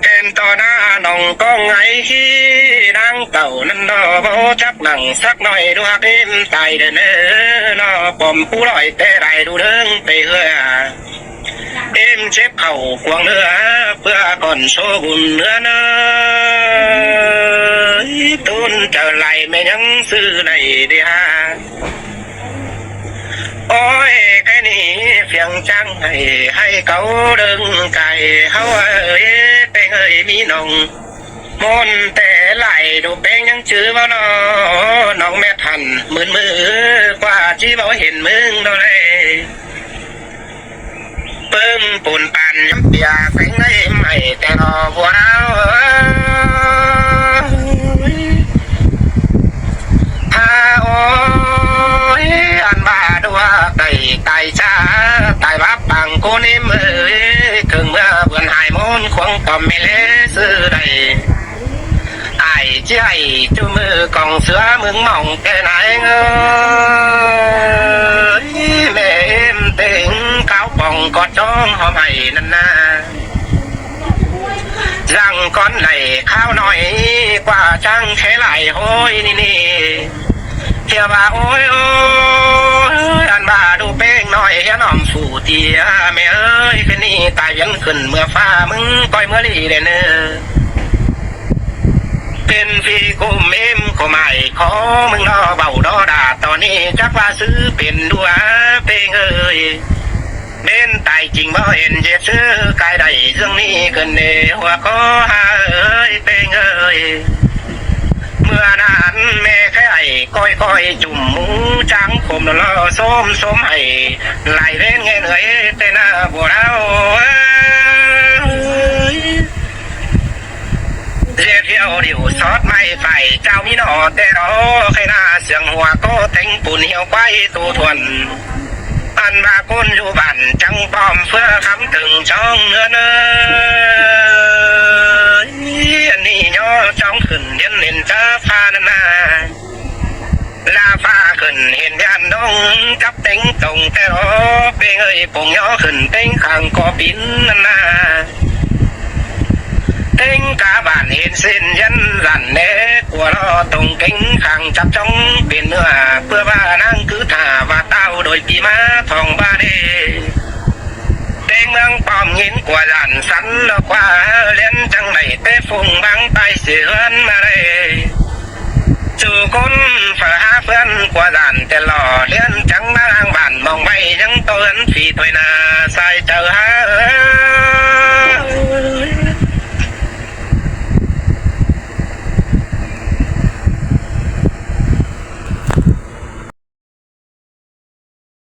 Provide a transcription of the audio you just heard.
ເຫັນຕໍ່ໜ້ານ້ອງກອງໄອ ນາງເຕົ້ານັ້ນເນາະ ບໍ່ຈັກນັ່ງສັກໜ້ອຍ ດູຮັກເອັມຕາຍເດີເນີເນາະ ປ້ອມຜູ້ລອຍແຕ່ໄດ້ດູເດີງໄປເຮືອ ເອັມເຈັບເຂົ້າກວາງເໜືອ ເພື່ອກ່ອນໂຊບຸນເໜືອເນີ ຕູນເຈົ້າຫຼາຍແມ່ຍັງຊື້ໄດ້ເດຫາ. ໂອ້ຍ ໄກນີ້ຟຽງຈັງໃຫ້ ໃຫ້ເຂົາເດີງໄກ ເຮົາເອີຍ ແປ້ງເອີຍ ມີນ້ອງມົນແຕ່ຫຼາຍ ດູແປ້ງຍັງຈື່ບໍ່ນໍ ນ້ອງແມ່ທັນໝື່ນມື ກວ່າຊິເວົ້າເຫັນມຶງໂດເລ. ປຶ້ມປູນປານຍຳເປຍແສງໃນໄມ້ແຕ່ນອບົວນາວເອີຍ ພາໂອ້ຍ ອັນບາດວກໄດ້ຕາຍຊາ ຕາຍບາບປາງໂກນິມເອີຍ ເຖິງເມື່ອເບືອນຫາຍໂມນຂວາງປ້ອມແມ່ເລຊື້ໄດ້ ອ້າຍເຈ້ຍ ຈູມືກອງເສືອມຶງມອງແກ່ນາຍເອີຍ ແມ່ເອັມເຕັງ ຂາວປ່ອງກອດຈ້ອງຫອມໃຫ້ນັ້ນນາ ຍັງກ່ອນໄດ້ຂາວໜ້ອຍ ກວ່າຈາງແຄ່ຫຼາຍໂຫຍນີ້ນີ້ ເທວາໂອ້ຍໂອ້ຍ ອັນວ່າດູເປ້ງນ້ອຍ ເຮຍນ້ອງສູ່ເຕຍ ແມ່ເອີຍ ຄືນນີ້ຕາຍວຽນຂຶ້ນເມືອຟ້າ ມຶງກ່ອຍເມືອລີແດ່ເນີ ເປັນພີກຸມເອມກໍໝາຍ ຂໍມຶງລໍເບົາດໍດາ ຕອນນີ້ຈັກວ່າຊື່ເປັນດູອາເປ້ງເອີຍ ເປັນຕາຍຈິງບໍ່ເຫັນເຈັບຊື່ກາຍໃດ ເລື່ອງນີ້ຂຶ້ນເດຫົວຂໍຫາເອີຍ ເປ້ງເອີຍ ເມື່ອນັ້ນແມ່ແຄ່ໄອ ກ້ອຍໆ ຈຸ່ມໝູຈາງຂົມລໍໆ ສົມໆ ໃຫ້ຫຼາຍເວນເງິນເອີຍ ແຕ່ໜ້າບໍ່ລາວເອີຍ ເຈດທຽວດິວສອດໄມ້ໄຟ ເຈົ້າມີໜໍ່ແຕ່ລໍ ໃຄໜ້າເສືອງຫົວກໍແຕ່ງປຸນ ຫ່ຽວໄກວໂຕທວນ ອັນວ່າຄົນຢູ່ບ້ານຈັງປ້ອມ ເພື່ອຄຳເຖິງຈອງເງິນເອີຍ ອັນນີ້ຍໍຈອງຂຶ້ນ ເຫັນເຫັນຈາຟ້ານັ້ນນາ ລາຟ້າຂຶ້ນເຫັນຍານດົງ ຈັບເຕັງຕົງແຕ່ລໍ ເປ້ງເອີຍ ປົງຍໍຂຶ້ນເຕັງຂ້າງກໍປິ່ນນັ້ນນາ ເຕັງກາບ້ານເຫັນເສັ້ນຢັນລັນແດ່ ກົວລໍຕົງເຕັງຂ້າງຈັບຈ້ອງເປັນເນື້ອ ເພື່ອວ່ານາງຄືຖ້າວ່າເຕົ້າໂດຍປີມາທ່ອງບາເດ ເຕັງເມືອງປ້ອມຍິນກວ່າລ້ານສັນ ລອກວ່າລຽນຈັ່ງໃດ ແຕ່ຟຸງບາງຕາຍເສຍເຮືອນມາໄດ້ ສູ່ຄົນເຝົ້າຫາເພື່ອນກວ່າລ້ານແຕ່ລໍ ລຽນຈັ່ງມາລ້າງບ້ານມອງໄວ້ ຍັງໂຕເຮືອນຝີຖ້ວຍໜ້າ ສາຍເຈົ້າຫາເອີ